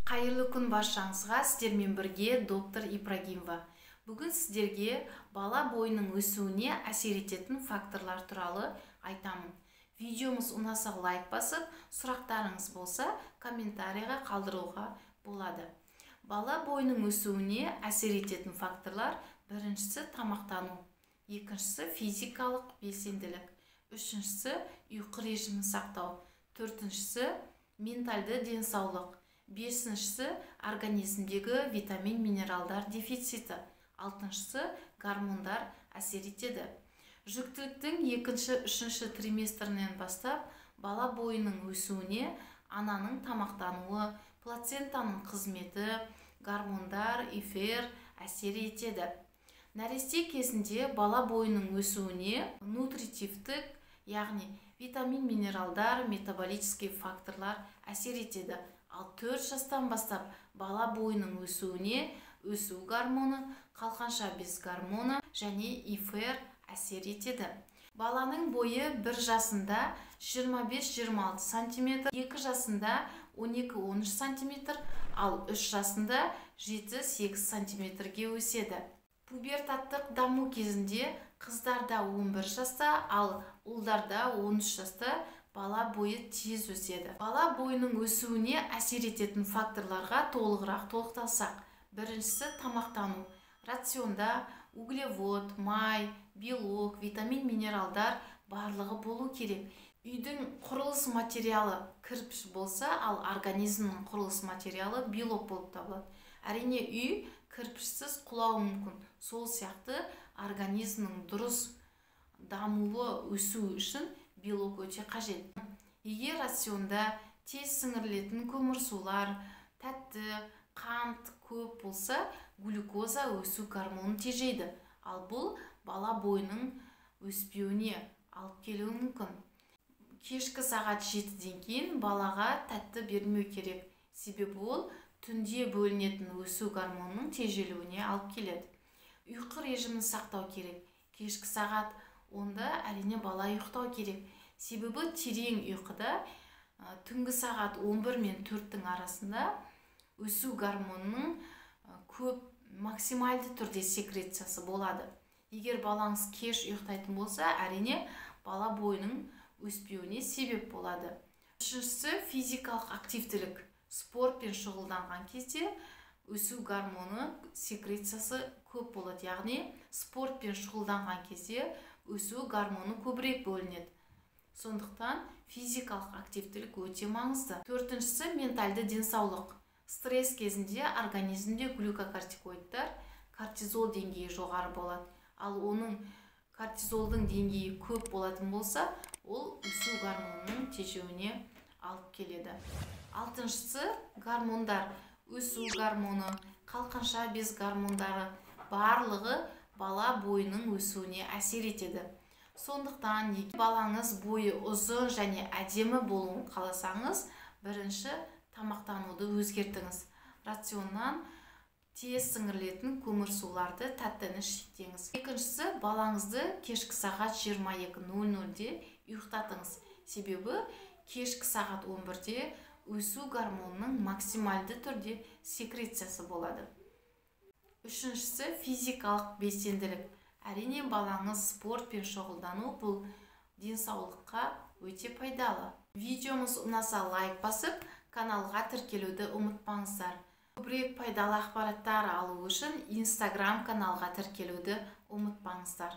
Қайырлы күн баршаңызға, сіздермен бірге доктор Ибрагимова. Бүгін сіздерге бала бойының өсуіне әсер ететін факторлар туралы айтамын. Видеомыз ұнаса лайк басып, сұрақтарыңыз болса комментарийға қалдыруға болады. Бала бойының өсуіне әсер ететін факторлар: біріншісі тамақтану, екіншісі физикалық белсенділік, үшіншісі ұйқы режимін сақтау, төртіншісі ментальды денсаулық, бесіншісі организмдегі витамин минералдар дефициті, алтыншысы гормондар әсер етеді. Жүктіліктің екінші, үшінші триместрінен бастап бала бойының өсуіне ананың тамақтануы, плацентаның қызметі, гормондар, эфир әсер етеді. Нәресте кезінде бала бойының өсуіне нутритивтік, яғни витамин, минералдар, метаболический факторлар әсер етеді. Ал 4 жастан бастап бала бойының өсуіне өсу гормоны, қалқанша без гормоны және ИФР әсер етеді. Баланың бойы 1 жасында 25-26 см, 2 жасында 12-13 см, ал 3 жасында 7-8 см-ге өседі. Пубертаттық даму кезінде қыздарда 11 жаста, ал ұлдарда 13 жаста бала бойы тез өседі. Бала бойының өсуіне әсер ететін факторларға толығырақ тоқталсақ. Біріншісі тамақтану. Рационда углевод, май, белок, витамин, минералдар барлығы болу керек. Үйдің құрылыс материалы кірпіш болса, ал организмнің құрылыс материалы белок болып табылады. Әрине, үй кірпішсіз құлауы мүмкін. Сол сияқты организмнің дұрыс дамуы, өсуі үшін белок өте қажет. Егер рационда тез сіңірілетін көмірсулар, тәтті, қант көп болса, глюкоза өсу гормонын тежейді. Ал бұл бала бойының өспеуіне алып келуі мүмкін. Кешкі сағат 7-ден кейін балаға тәтті бермеу керек. Себебі ол түнде бөлінетін өсу гормонының тежелуіне алып келеді. Ұйқы режимін сақтау керек. Кешкі сағат 10-да әрине бала ұйықтау керек. Себебі терең ұйқыда түнгі сағат 11 мен 4-тің арасында өсу гормонының көп максималды түрде секрециясы болады. Егер балаңыз кеш ұйықтайтын болса, әрине бала бойының өспеуіне себеп болады. Үшіншісі физикалық активтілік. Спортпен шұғылданған кезде өсу гормоны секрециясы көп болады. Яғни спортпен шұғылданған кезде өсу гормоны көбірек бөлінеді. Сондықтан физикалық активтілік өте маңызды. Төртіншісі ментальды денсаулық. Стресс кезінде организмде глюкокортикоидтар, кортизол деңгейі жоғары болады. Ал оның кортизолдың деңгейі көп болатын болса, ол өсу гормонының тежеуіне алып келеді. Алтыншысы гормондар. Өсу гормоны, қалқанша без гормондары барлығы бала бойының өсуіне әсер етеді. Сондықтан егер балаңыз бойы ұзын және әдемі болуын қаласаңыз, бірінші тамақтануды өзгертіңіз. Рационнан тез сіңірілетін көмірсуларды, тәттіні шектеңіз. Екіншісі, балаңызды кешкі сағат 22:00-де ұйықтатыңыз. Себебі кешкі сағат 11-де өсу гормонының максималды түрде секрециясы болады. Үшіншісі физикалық белсенділік. Әрине, балаңыз спортпен шұғылдану бұл денсаулыққа өте пайдалы. Видеомыз ұнаса лайк басып, каналға тіркелуді ұмытпаңыздар. Көбірек пайдалы ақпараттар алу үшін Instagram каналға тіркелуді ұмытпаңыздар.